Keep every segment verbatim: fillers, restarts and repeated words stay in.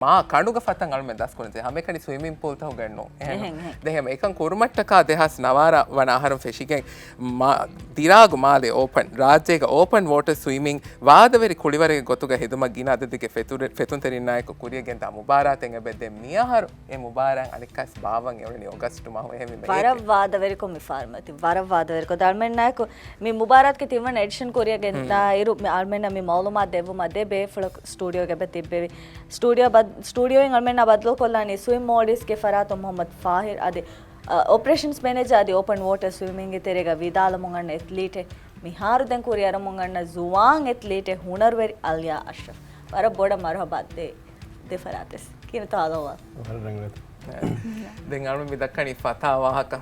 މާ ކަނޑުގަ ފަތަން އަޅުމެން ދަސްކުރަންޖެހޭ. ހަމައެކަނި ސްވިމިން ޕޫލްތަކުގަ އެއްނު. އެހެން. އެހެން، އެހެން. ދެން އެކަން ކުރުމަށްޓަކާ ދެހާސް ނަވާރަ ވަނަ އަހަރުން ފެށިގެން މާ ދިރާގު މާލެ އޯޕަން، ރާއްޖޭގަ އޯޕަން ވޯޓަ ސްވިމިން ވާދަވެރި ކުޅިވަރެއްގެ ގޮތުގަ ހެދުމަށް ގިނަ އަދަދެއްގެ ފެތުރެ-، ފެތުންތެރިންނާއެކު ކުރިޔަށް ގެންދާ މުބާރާތެއް އެބަ ދެން މިއަހަރު އެ މުބާރާތް އަނެއްކާސް ބާއްވަން އެއުޅެނީ އޮގަސްޓު މަހު އެހެންވީމަ އޭގެ ވަރަށް ވާދަވެރިކޮށް މި ފާރުމަތި، ވަރަށް ވާދަވެރިކޮށް. އަޅުމެންނާއެކު މި މުބާރާތްގެ ތިންވަނަ އެޑިޝަން ކުރިޔަށް ގެންދާއިރު، މި އަޅުމެންނަށް މި މައުލޫމާތު ދެއްވުމަށް ދެ ބޭފުޅަކު ސްޓޫޑިއޯގަ އެބަ ތިއްބެވި. ސްޓޫޑިއޯ ބަ-، ސްޓޫޑިއޯއިން އަޅުމެންނާ ބައްދަލުކޮށްލާނީ ސްވިމް މޯލްޑިވްސްގެ ފަރާތުން މުހައްމަދު ފާހިރު އަދި، އަ، އޮޕަރޭޝަންސް މެނޭޖާ އަދި އޯޕަން ވޯޓަ ސްވިމިންގެ ތެރޭގަ ވިދާލަމުން އަންނަ އެތްލީޓެއް. މިހާރު ދެން ކުރި އަރަމުން އަންނަ ޒުވާން އެތްލީޓެއް ހުނަރުވެރި އަލްޔާ އަޝްރަފް. ވަރަށް ބޮޑަށް މަރުހަބާ ދޭ ދެ ފަރާތެސް. ކިނިތޯ އަލޯވާ. ވަރަށް ރަނގަޅު. ދެން އަޅުމެން މި ދައްކަނީ ފަތާ ވާހަކަ.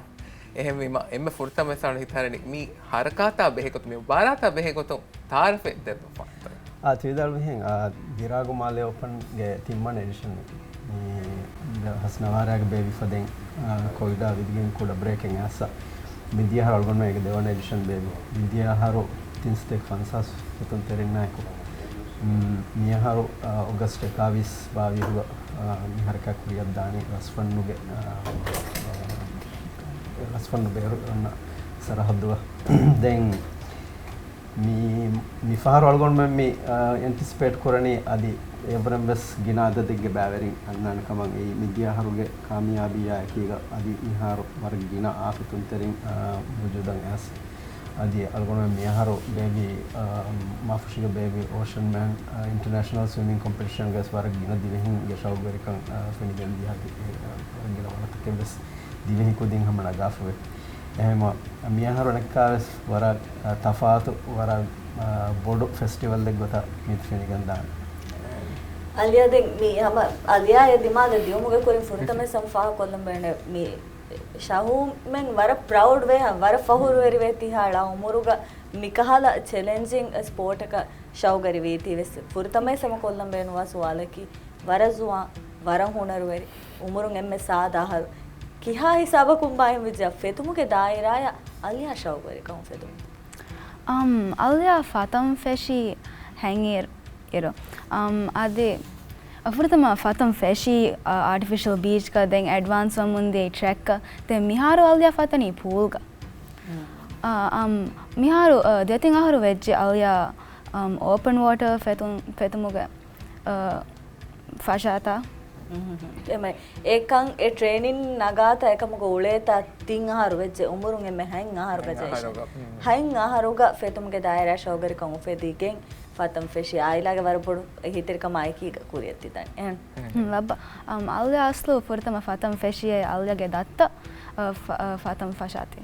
އެހެންވީމަ، އެންމެ ފުރަތަމަ ސާނު ހިތަހަރެނީ މި ހަރަކާތާ ބެހޭގޮތުން، މި މުބާރާތާ ބެހޭގޮތުން ތައާރަފެއް ދެއްވަފާ. އާ، ތި ވިދާޅުވިހެން، އާ، ދިރާގު މާލެ އޯޕަންގެ ތިންވަނަ އެޑިޝަން މި ދެހާސް ނަވާރައިގަ ބޭއްވި ފަދައިން، އާ، ކޮވިޑާ ވިދިގެން ކުޑަ ބްރޭކެއް އައިސް، މިދިޔަ އަހަރު އަޅުގަނޑުމެން އޭގެ ދެވަނަ އެޑިޝަން ބޭއްވި. މިދިޔަ އަހަރު ތިންސަތޭކަ ފަންސާސް ފެތުންތެރިންނާއެކު، މް، މިއަހަރު، އާ، އޮގަސްޓް އެކާވީސް ބާވީސްގަ، އާ، މި ހަރަކާތް ކުރިއަށްދާނީ ރަސްފަންނުގެ، އާ، ރަސްފަންނު ބޭރު އޮންނަ ސަރަހައްދުގަ. ދެން މި، މިފަހަރު އަޅުގަނޑުމެން މި، އާ، އެންޓިސިޕޭޓް ކުރަނީ އަދި އެވަރަށް ވެސް ގިނަ އަދަދެއްގެ ބައިވެރިން އަންނާނެ ކަމަށް. އެއީ މިދިޔަ އަހަރުގެ ކާމިޔާބީއާ އެކީގަ އަދި މިހާރު ވަރަށް ގިނަ އާ ފެތުންތެރިން، އާ، ވުޖޫދަށް އައިސް. އަދި އަޅުގަނޑުމެން މިއަހަރު ބޭއްވި، އާ، މާފުށީގަ ބޭއްވި އޯޝަން މޭން، އާ، އިންޓަރނޭޝަނަލް ސްވިމިން ކޮމްޕިޓިޝަންގަ ވެސް ވަރަށް ގިނަ ދިވެހިންގެ ޝައުގުވެރިކަން، އާ، ފެނިގެން ދިޔަ އަދި، އާ، ވަރަށް ގިނަ ވަރަށްތަކެއް ވެސް ދިވެހި ކުދިން ހަމަ ނަގާފަވޭ. އެހެންވީމަ، މިއަހަރު އަނެއްކާވެސް ވަރަށް، އަ، ތަފާތު، ވަރަށް، އަ، ބޮޑު ފެސްޓިވަލްއެއް ގޮތަށް މީތި ފެނިގެންދާނެ. އަލިޔާ، ދެން މި ހަމަ އަލިޔާ އެ ދިމާލަށް ދިޔުމުގެ ކުރިން ފުރަތަމަ ސަމް ފާހަގަކޮށްލަން ބޭނުން މި ޝަހޫމެން ވަރަށް ޕްރައުޑް ވޭ، ވަރަށް ފަހުރުވެރިވޭ ތިހާ އަޅާ އުމުރުގަ މިކަހަލަ ޗެލެންޖިން ސްޕޯޓަކަށް ޝައުގުވެރިވީތީ ވެސް. ފުރަތަމަ ސަމް ކޮށްލަން ބޭނުންވާ ސުވާލަކީ، ވަރަށް ޒުވާން، ވަރަށް ހުނަރުވެރި، އުމުރުން އެންމެ ސާދަ އަހަރު. ކިހާ ހިސާބަކުން ބާއިން ވިއްޖާ ފެތުމުގެ ދާއިރާއަށް އަލިޔާ ޝައުގުވެރިކަމުން ފެދުނު؟ އަމް، އަލިޔާ ފަތަން ފެށީ ހެން އިރު، އިރު. އަމް، އަދި ފުރަތަމަ ފަތަން ފެށީ، އާ، އާޓިފިޝަލް ބީޗްގަ، ދެން އެޑްވާންސް ވަމުން ދިޔައީ ޓްރެކްގަ. ދެން މިހާރު އަލިޔާ ފަތަނީ ޕޫލްގަ. އާ، އަމް، މިހާރު، އާ، ދެތިން އަހަރު ވެއްޖެ އަލިޔާ، އަމް، އޯޕަން ވޯޓަރ ފެތުން، ފެތުމުގެ އަ، ފަށާތާ. އެމަ، އެކަން އެ ޓްރޭނިން ނަގާތާ އެކަމުގަ އުޅޭތާ ތިން އަހަރު ވެއްޖެ އުމުރުން އެންމެ ހަތް އަހަރުގަ ހަތް ޖެހި. އަހަރުގަ، ހުން. ހަތް އަހަރުގަ ފެތުމުގެ ދާއިރާ ޝައުގުވެރިކަން އުފެދިގެން ފަތަން ފެށި އާއިލާގެ ވަރަށް ބޮޑު އެހީތެރިކަމާ އެކީގަ ކުރިއަށް ތިދަނީ. އެހެން. ހުން، ލައްބަ. އަމް، އަލްޔާ އަސްލު ފުރަތަމަ ފަތަން ފެށިއޭ އަލްޔާގެ ދައްތަ، އަ، ފަ-، އަ، ފަތަން ފަށާތީ.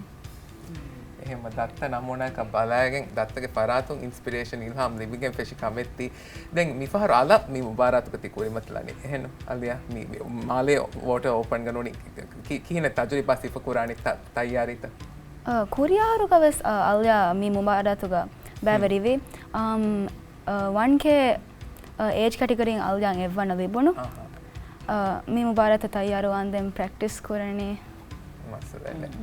އެހެންމަ ދައްތަ ނަމޫނާއަކަށް ބަލައިގެން ދައްތަގެ ފަރާތުން އިންސްޕިރޭޝަން، އިލްހާމް ލިބިގެން ފެށި ކަމެއްތީ. ދެން މިފަހަރު އަލަށް މި މުބާރާތުގަ ތި ކުރިމަތިލަނީ. އެހެން އަލިޔާ، މި، މި މާލޭ ވޯޓަރ އޯޕަންގަ ނޫނީ ކި-، ކިހިނެއް ތަޖުރިބާ ސިފަކުރާނީ ތަ-، ތައްޔާރީތަ؟ އަ، ކުރިއަހަރުގަ ވެސް، އަ، އަލިޔާ މި މުބާރާތުގަ ބައިވެރިވި. އަމް، އަ، ވަން ކޭ، އަ، އޭޖް ކެޓަގަރީން އަލިޔާ އެއްވަނަ ލިބުނު. އަ، މި މުބާރާތަށް ތައްޔާރުވާންދެން ޕްރެކްޓިސް ކުރަނީ. މައްސަލައެއް ނެތް.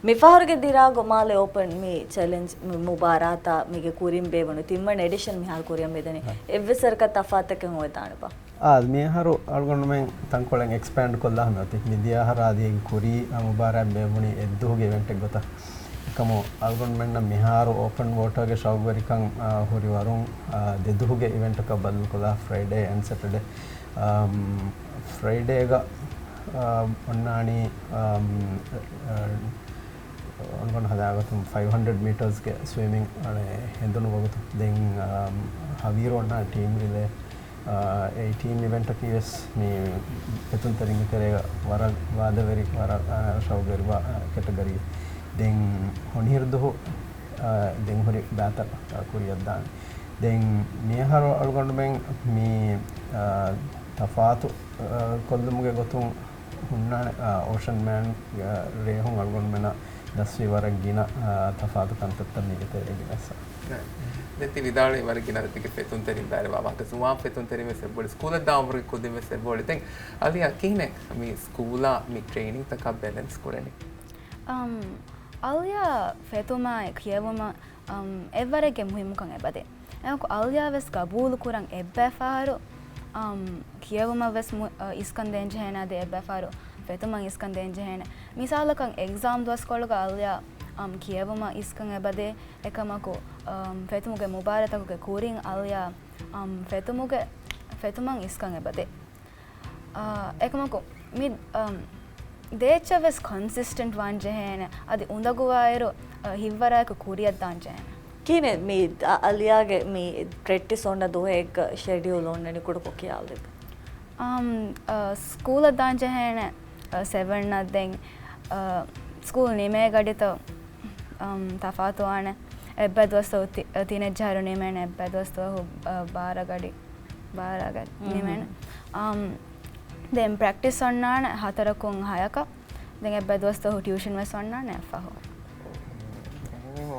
މިފަހަރުގެ ދިރާގު މާލެ އޯޕަން މި ޗެލެންޖް، މި މުބާރާތާ މީގެ ކުރިން ބޭއްވުނު ތިންވަނަ އެޑިޝަން މިހާރު ކުރިއަށް މިދަނީ. އެއްވެސް ވަރަކަށް ތަފާތަކެއް އޮވެދާނެބާ؟ އާ، މިއަހަރު އަޅުގަނޑުމެން ތަންކޮޅެއް އެކްސްޕޭންޑް ކޮށްލާ ހަމަ އޮތީ. މިދިޔަ އަހަރާ ދިޔައީ ކުރީ މުބާރާތް ބޭއްވުނީ އެއްދުވަހުގެ އިވެންޓެއް ގޮތަށް. އެކަމު އަޅުގަނޑުމެންނަށް މިހާރު އޯޕަން ވޯޓާގެ ޝައުގުވެރިކަން، އާ، ހުރި ވަރުން، އާ، ދެދުވަހުގެ އިވެންޓަކަށް ބަދަލުކޮށްލާ ފްރައިޑޭ އެންޑް ސެޓަޑޭ. އާ، ފްރައިޑޭގަ، އާ، އޮންނާނީ، އާ، އާ، އަޅުގަނޑު ހަދާގޮތުން ފައިވް ހަންޑްރެޑް މީޓަރސްގެ ސްވިމިން އަޅެ ހެނދުނު ވަގުތު. ދެން، އާ، ހަވީރު އޮންނާނީ ޓީމް ރިލޭ. އާ، އެ ޓީމް އިވެންޓަކީ ވެސް މި ފެތުންތެރިންގެ ތެރޭގަ ވަރަށް ވާދަވެރި، ވަރަށް، އާ، ޝައުގުވެރިވާ، އާ، ކެޓަގަރީ. ދެން ހޮނިހިރު ދުހު، އާ، ދެން ހުރި ބައިތައް، އާ، ކުރިއަށްދާނެ. ދެން މިއަހަރު އަޅުގަނޑުމެން މި، އާ، ތަފާތު، އާ، ކޮށްލުމުގެ ގޮތުން ހުންނާނެ، އާ، އޯޝަން މޭން، އާ، ރޭހުން އަޅުގަނޑުމެންނަށް ދަސްވީ ވަރަށް ގިނަ، އާ، ތަފާތު ކަންތައްތައް މީގެ ތެރޭގަ ވެސް. ދެން ތި ވިދާޅުވީ ވަރަށް ގިނަ ތިގެ ފެތުންތެރިން ބައިވެރިވާ ވާހަކަ، ޒުވާން ފެތުންތެރިން ވެސް އެބައޮތް، ސްކޫލަށް ދާ އުމުރުގެ ކުދިން ވެސް އެބައޮތް. ދެން އަލިޔާ ކިހިނެއް މި ސްކޫލާ މި ޓްރެއިނިންތަކާ ބެލެންސް ކުރަނީ؟ އަމް، އަލިޔާ ފެތުމާއި ކިޔެވުމަށް، އަމް، އެއްވަރެއްގެ މުހިއްމުކަން އެބަދޭ. އެކު އަލިޔާ ވެސް ގަބޫލު ކުރަން އެއްބައި ފަހަރު، އަމް، ކިޔެވުމަށް ވެސް މު-، އަ، އިސްކަން ދޭން ޖެހޭނެ، އަދި އެއްބަފާރު ފެތުމަށް އިސްކަން ދޭން ޖެހޭނެ. މިސާލަކަށް އެގްޒާމް ދުވަސްކޮޅުގަ އަލްޔާ، އަމް، ކިޔެވުމަށް އިސްކަން އެބަދޭ، އެކަމަކު، އަމް، ފެތުމުގެ މުބާރާތަކުގެ ކުރިން އަލްޔާ، އަމް، ފެތުމުގެ، ފެތުމަށް އިސްކަން އެބަދޭ. އާ، އެކަމަކު މި، އަމް، ދޭއްޗަށް ވެސް ކޮންސިސްޓެންޓް ވާން ޖެހޭނެ، އަދި އުނދަގޫވާއިރު، އަ، ހިތްވަރާއެކު ކުރިއަށް ދާން ޖެހޭނެ. ކިހިނެއް މި އަ-، އަލްޔާގެ މި ޕްރެކްޓިސް އޮންނަ ދުވަހެއްގަ ޝެޑިއުލް އޮންނަނީ ކުޑަކޮށް ކިޔާލެއްވި. އަމް، އަ، ސްކޫލަށް ދާން ޖެހޭނެ، އަ، ސެވަން އަށް ދެން، އަ، ސްކޫލް ނިމޭ ގަޑިތައް، އަމް، ތަފާތުވާނެ. އެއްބަ ދުވަސް ތި-، ތިނެއްޖަހަރު ނިމޭނެ، އެއްބަ ދުވަސް ދުވަހު، އަ، ބާރަ ގަޑި، ބާރަ ގަޑި ނިމޭނެ. އަމް، ދެން ޕްރެކްޓިސް އޮންނާނެ ހަތަރަކުން ހަޔަކަށް. ދެން އެއްބަ ދުވަސް ދުވަހު ޓިއުޝަން ވެސް އޮންނާނެ އެއްފަހު.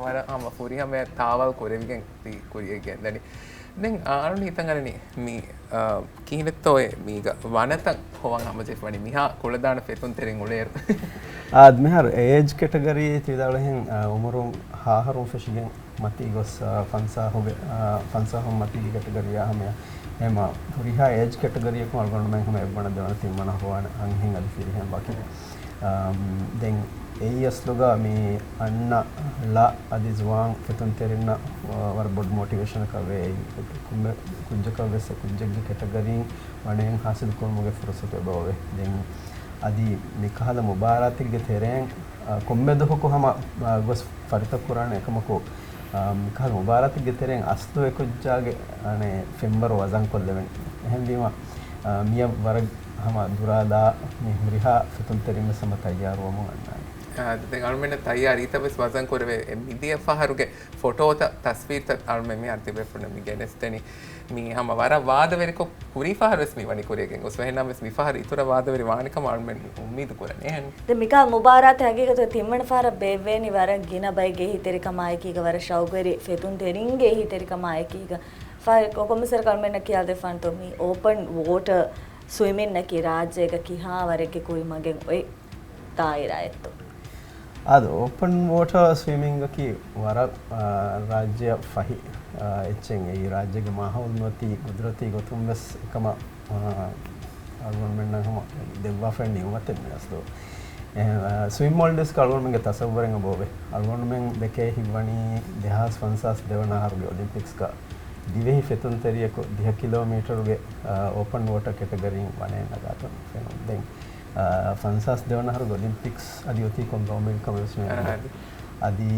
ވަރަށް ހަމަ ފުރިހަމަޔަށް ތާވަލް ކުރެވިގެން ތި ކުރިޔަށް ގެންދަނީ. ދެން އަޅުން ހިތަށް އަރަނީ މި، އާ، ކިހިނެއްތޯއޭ މީގަ ވަނަތައް ހޮވަން ހަމަޖެހިފަ ވަނީ މިހާ ކުޅަދާނަ ފެތުންތެރިން އުޅޭއިރު؟ އާ، މިހާރު އޭޖް ކެޓަގަރީ ތި ވިދާޅުވިހެން، އާ، އުމުރުން ހާހަރުން ފެށިގެން މަތީ ގޮސް، އާ، ފަންސާހުގެ، އާ، ފަންސާހުން މަތީގެ ކެޓަގަރީއާ ހަމަޔަށް އެމަ ހުރިހާ އޭޖް ކެޓަގަރީއަކުން އަޅުގަނޑުމެން ހަމަ އެއްވަނަ ދެވަނަ ތިންވަނަ ހޮވާނެ އަންހެން އަދި ފިރިހެން ވަކި. އާ، ދެން އެއީ އަސްލުގަ މި އަންނަ ޅަ އަދި ޒުވާން ފެތުންތެރިންނަށް ވަރަށް ބޮޑު މޯޓިވޭޝަނަކަށް ވޭ. އެއީ ކޮންމެ ކުއްޖަކަށް ވެސް އެ ކުއްޖެއްގެ ކެޓަގަރީން ވަނައެއް ހާސިލު ކުރުމުގެ ފުރުސަތު އެބައޮވޭ. ދެން އަދި މިކަހަލަ މުބާރާތެއްގެ ތެރެއިން، އާ، ކޮންމެ ދުވަހަކު ހަމަ، އާ، ގޮސް ފަރިތަ ކުރާނެ އެކަމަކު، އާ، މިކަހަލަ މުބާރާތެއްގެ ތެރެއިން އަސްލު އެ ކުއްޖާގެ، އަނެ، ފެންވަރު ވަޒަން ކޮށްލެވެން. އެހެންވީމަ، އާ، މިއަށް ވަރަށް ހަމަ ދުރާލާ މި ހުރިހާ ފެތުންތެރިން ވެސް ހަމަ ތައްޔާރުވަމުން އަންނާނެ. އާ، ދެން އަޅުމެންނަށް ތައްޔާރީތައް ވެސް ވަޒަން ކުރެވޭ. އެ މިދިޔަ ފަހަރުގެ ފޮޓޯތައް، ތަސްވީރުތައް އަޅުމެން މިހާރު ތިބޭފުޅުން މި ގެނެސްދެނީ. މީ ހަމަ ވަރަށް ވާދަވެރިކޮށް ކުރީ ފަހަރު ވެސް މި ވަނީ ކުރިޔަށް ގެންގޮސް. އެހެންނަމަވެސް މި ފަހަރު އިތުރަށް ވާދަވެރި ވާނެ ކަމަށް އަޅުމެން އުއްމީދު ކުރަނީ. އެހެން. ދެން މިކަހަލަ މުބާރާތެއް ހަގީގަތުގަ ތިންވަނަ ފަހަރަށް ބޭއްވޭނީ ވަރަށް ގިނަ ބައެއްގެ އެހީތެރިކަމާއެކީގަ ވަރަށް ޝައުގުވެރި ފެތުންތެރިންގެ އެހީތެރިކަމާއެކީގަ. ފަހަރެއް ކޮ-، ކޮންމެސް ވަރަކަށް އަޅުމެންނަށް ކިޔާދެއްވާނެތޯ މި އޯޕަން ވޯޓަރ ސްވިމިންއަކީ ރާއްޖޭގަ ކިހާ ވަރެއްގެ ކުރިމަގެއް އޮތް ދާއިރާއެއްތޯ؟ އާދެ، އޯޕަން ވޯޓަރ ސްވިމިންއަކީ ވަރަށް، އާ، ރާއްޖެއަށް ފަހި، އާ، އެއްޗެއް. އެއީ ރާއްޖޭގެ މާހައުލު މިއޮތީ ގުދުރަތީ ގޮތުން ވެސް އެކަމަށް، އާ، އަޅުގަނޑުމެންނަށް ހަމަ ދެއްވާފައި ނިޢުމަތެއް މި އަސްލު. އެ، އާ، ސްވިމް ވޯލްޑިވްސް އަޅުގަނޑުމެންގެ ތަސައްވަރެއް އެބައޮވޭ. އަޅުގަނޑުމެން ދެކޭ ހިތްވަނީ ދެހާސް ފަންސާސް ދެވަނަ އަހަރުގެ އޮލިމްޕިކްސްގަ ދިވެހި ފެތުންތެރިޔަކު ދިހަ ކިލޯމީޓަރުގެ، އާ، އޯޕަން ވޯޓަރ ކެޓަގަރީން ވަނައެއް ނަގާތަން ފެނުން. ދެން، އާ، ފަންސާސް ދެވަނަ އަހަރުގެ އޮލިމްޕިކްސް އަދި އޮތީ ކޮން ގައުމެއްގެ ކަމެއް ވެސް މި އަންނާނެ. އަދި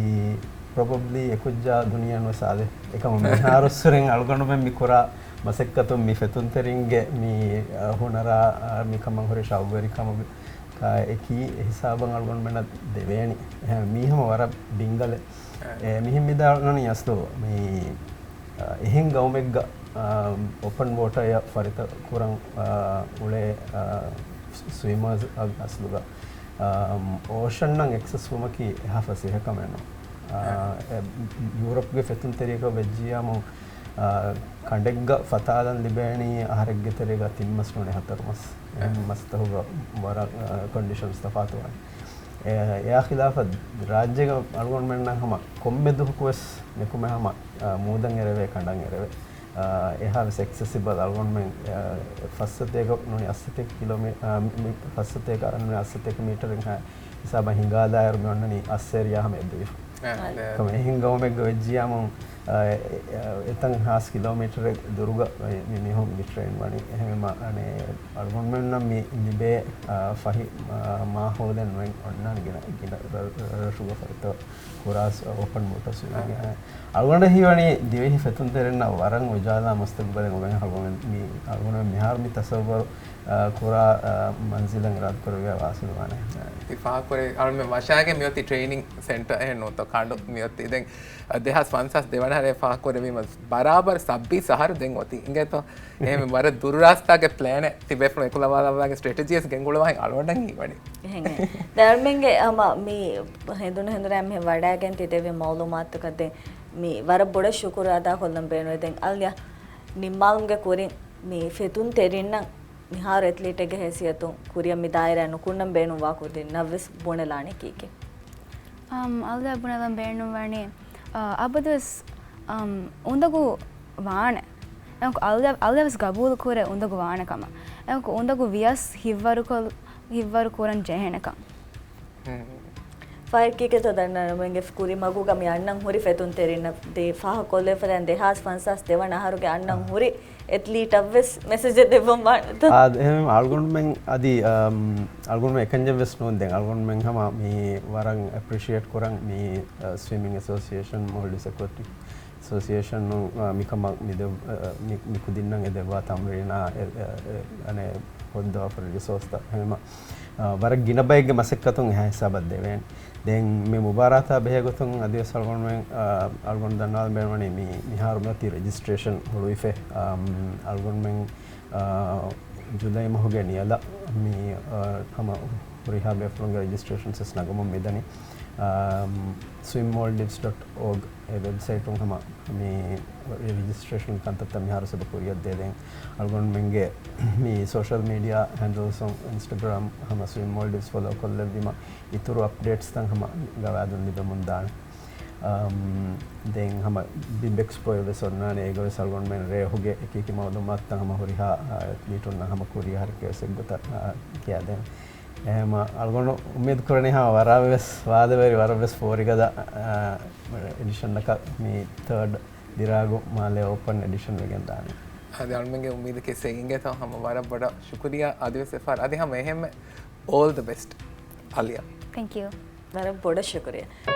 ޕްރޮބަބްލީ އެކުއްޖާ ދުނިޔެއަށް ވެސް އާދޭ. އެކަމަށް މިހާރުއްސުރެން އަޅުގަނޑުމެން މި ކުރާ މަސައްކަތުން މި ފެތުންތެރިންގެ މި، އާ، ހުނަރާ، އާ، މިކަމަށް ހުރި ޝައުގުވެރިކަމުގެ އެކީ އެ ހިސާބަށް އަޅުގަނޑުމެންނަށް ދެވޭނީ. އެހެން މީ ހަމަ ވަރަށް ބިންގަލެއް. އެ، މިހެން މިދާނަނީ އަސްލު މި، އާ، އެހެން ގައުމެއްގަ، އާ، އޯޕަން ވޯޓަރ އެއަށް ފަރިތަ ކުރަން، އާ، އުޅޭ، އާ، ސް-، ސްވިމަރސް އަ-، އަސްލުގަ، އާ، އޯޝަންއަށް އެކްސެސް ވުމަކީ އެހާ ފަސޭހަ ކަމެއް ނޫން. އާ، އެ، ޔޫރަޕްގެ ފެތުންތެރިޔަކަށް ވެއްޖިއްޔާމު، އާ، ކަނޑެއްގަ ފަތާލަން ލިބޭނީ އަހަރެއްގެ ތެރޭގަ ތިން މަސް ނޫނީ ހަތަރު މަސް. އެހެން މަސްތަކުގަ ވަރަށް، އާ، ކޮންޑިޝަންސް ތަފާތުވާނެ. އެ، އެއާ ޚިލާފަށް ރާއްޖޭގަ އަޅުގަނޑުމެންނަށް ހަމަ ކޮންމެ ދުވަހަކު ވެސް ނިކުމެ ހަމަ، އާ، މޫދަށް އެރެވޭ، ކަނޑަށް އެރެވޭ. އާ، އެހާ ވެސް އެކްސެސިބަލް އަޅުގަނޑުމެން، އާ، ފައްސަތޭކަ ނޫނީ އައްސަތޭކަ ކިލޯމީ-، އާ، މި-، މި-، ފައްސަތޭކަ ނޫނީ އައްސަތޭކަ މީޓަރެއް ހިސާބަށް ހިނގާލާއިރު މި އޮންނަނީ އައްސޭރިޔާ ހަމަ އެއްދުވިފަ. އެކަމަ އެހެން ގައުމެއްގަ ވެއްޖިޔާމު، އާ، އެ-، އެ-، އެތަން ހާސް ކިލޯމީޓަރެއް ދުރުގަ މި މީހުން މި ޓްރޭން ވަނީ. އެހެންވީމަ، އަނެއް، އަޅުގަނޑުމެންނަށް މި ލިބޭ، އާ، ފަހި، އާ، މާހައުލެއް ނުވެ އޮންނާނެ ގިނަ، ގިނަ ރަ-، ރަށުގަ ފަރިތަ ކުރާ ސް-، އޯޕަން ވޯޓަރ ސްވިމިން. އަޅުގަނޑަށް ހީވަނީ ދިވެހި ފެތުންތެރިންނަށް ވަރަށް އުޖާލާ މުސްތަގުބަލެއް އޮވެން އަޅުގަނޑުމެން މި، އަޅުގަނޑުމެން މިހާރު މި ތަސައްވަރު، އާ، ކުރާ، އާ، މަންޒިލަށް އިރާދަކުރެއްވިޔާ ވާސިލުވާނެ. ތި ފާހަގަކުރެއްވި އަޅުމެން ވަށާގެން މިއޮތީ ޓްރޭނިން ސެންޓަރ އެހެން ނޫންތޯ ކަނޑު މިއޮތީ. ދެން، އާ، ދެހާސް ފަންސާސް ދެވަނަ އަހަރެއް ފާހަގަކުރެއްވީމަ ބަރާބަރަށް ސައްބީސް އަހަރު ދެން އޮތީ. އިނގޭތޯ؟ އެހެން ވަރަށް ދުރު ރާސްތާގެ ޕްލޭނެއް ތިބޭފުޅުން އެކުލަވާލައްވާގެން ސްޓްރެޓެޖީސް ގެންގުޅުވާހެން އަޅުގަނޑަށް ހީވަނީ. އެހެން. ދެން އަޅުމެންގެ ހަމަ މި ހެނދުނު ހެނދުނާ މި ވަޑައިގެން ތި ދެއްވި މައުލޫމާތުތަކަށް ދެން މި ވަރަށް ބޮޑަށް ޝުކުރު އަދާކޮށްލަން ބޭނުވޭ. ދެން އަލްޔާ ނިންމާލުމުގެ ކުރިން މި ފެތުންތެރިންނަށް މިހާރު އެތްލީޓެއްގެ ހައިސިއްޔަތުން ކުރިއަށް މި ދާއިރާ ނުކުންނަން ބޭނުންވާ ކުދިންނަށްވެސް ބުނެލާނެ ކީކޭ؟ އަމް، އަލްޔާ ބުނެލަން ބޭނުންވަނީ، އަ، އަބަދުވެސް، އަމް، އުނދަގޫ ވާނެ. އެކު އަލްޔާ އަލްޔާވެސް ގަބޫލު ކުރޭ އުނދަގޫ ވާނެ ކަމަށް. އެކު އުނދަގޫ ވިޔަސް ހިއްވަރުކޮށް ހިއްވަރު ކުރަން ޖެހޭނެ ކަން. ފައިކީކެތޯ ދަންނަން މެންގެ ކުރި މަގުގަ މި އަންނަން ހުރި ފެތުންތެރިންނަށް ދޭ ފާހަގަކޮށްލެވިފަދަ ދެހާސް ފަންސާސް ދެވަނަ އަހަރުގެ އަންނަން ހުރި އެތްލީޓަށްވެސް މެސެޖެއް ދެއްވަން ވާނެތަ؟ އާ، އެހެން އަޅުގަނޑުމެން އަދި، އަމް، އަޅުގަނޑުމެން އެކަންޏެއްވެސް ނޫން ދެން. އަޅުގަނޑުމެން ހަމަ މި ވަރަށް އެޕްރިޝިއޭޓް ކުރަން މި، އަ، ސްވިމިން އެސޯސިއޭޝަން، މޯލްޑިވްސް އެކުއެޓިކް އެސޯސިއޭޝަނުން، އަ، މިކަމަށް މި ދެ-، އަ، މި-، މި ކުދިންނަށް އެ ދެއްވާ ތަމްރީނާ، އެ، އެ، އެ، އަނެއް ހޯއްދަވާފަ ރިސޯސްތައް ހަމަ، އަ، ވަރަށް ގިނަ ބައެއްގެ މަސައްކަތުން އެހާ ހިސާބަށް ދެވޭނެ. ދެން މި މުބާރާތާ ބެހޭގޮތުން އަދިވެސް އަޅުގަނޑުމެން، އަ، އަޅުގަނޑު ދަންނަވާލަން ބޭނުންވަނީ މި، މިހާރު މިއޮތީ ރެޖިސްޓްރޭޝަން ހުޅުވިފަ، އަ، އަޅުގަނޑުމެން، އަ، ޖުލައި މަހުގެ ނިޔަލަށް މި، އަ، ހަމަ ހުރިހާ ބޭފުޅުންގެ ރެޖިސްޓްރޭޝަންސް ވެސް ނަގަމުން މިދަނީ. އަ، ސްވިމް މޯލްޑިވްސް ޑޮޓް އޯގް އެ ވެބްސައިޓުން ހަމަ މި ރެޖިސްޓްރޭޝަން ކަންތައްތައް މިހާރު ސަބަ ކުރިއަށް ދޭ. ދެން އަޅުގަނޑުމެންގެ މި ސޯޝަލް މީޑިއާ ހެންޑަލްސް އޮން އިންސްޓަގްރާމް ހަމަ ސްވިމް މޯލްޑިވްސް ފޮލޯ ކޮށްލެއްވީމަ އިތުރު އަޕްޑޭޓްސްތައް ހަމަ ގަވާއިދުން ލިބެމުން ދާނެ. އަމް، ދެން ހަމަ ބިމް އެކްސްޕޯއެއް ވެސް އޮންނާނެ. އޭގަ ވެސް އަޅުގަނޑުމެން ރޭހުގެ އެކިއެކި މައުލޫމާތުތައް ހަމަ ހުރިހާ، އަ، އެތްލީޓުންނަށް ހަމަ ކުރިއަހަރެކޭ ވެސް އެއްގޮތަށް، އަ، ކިޔާދޭނެ. އެހެމަ އަޅުގަނޑު އުއްމީދު ކުރަނީ ހަމަ ވަރަށްވެސް ވާދަވެރި ވަރަށްވެސް ފޯރިގަދަ، އަ، އެޑިޝަންއަކަށް މި ތާޑް ދިރާގު މާލެ އޯޕަން އެޑިޝަން ވެގެން ދާނެ. އަދި އަޅުމެންގެ އުއްމީދަކީ ސެއިންގޭތޯ ހަމަ ވަރަށް ބޮޑަށް ޝުކުރިއްޔާ އަދިވެސް އެފްއާރް އަދި ހަމަ އެހެންމެ all the best އަލްޔާ. ތެންކް ޔޫ. ވަރަށް ބޮޑަށް ޝުކުރިއްޔާ.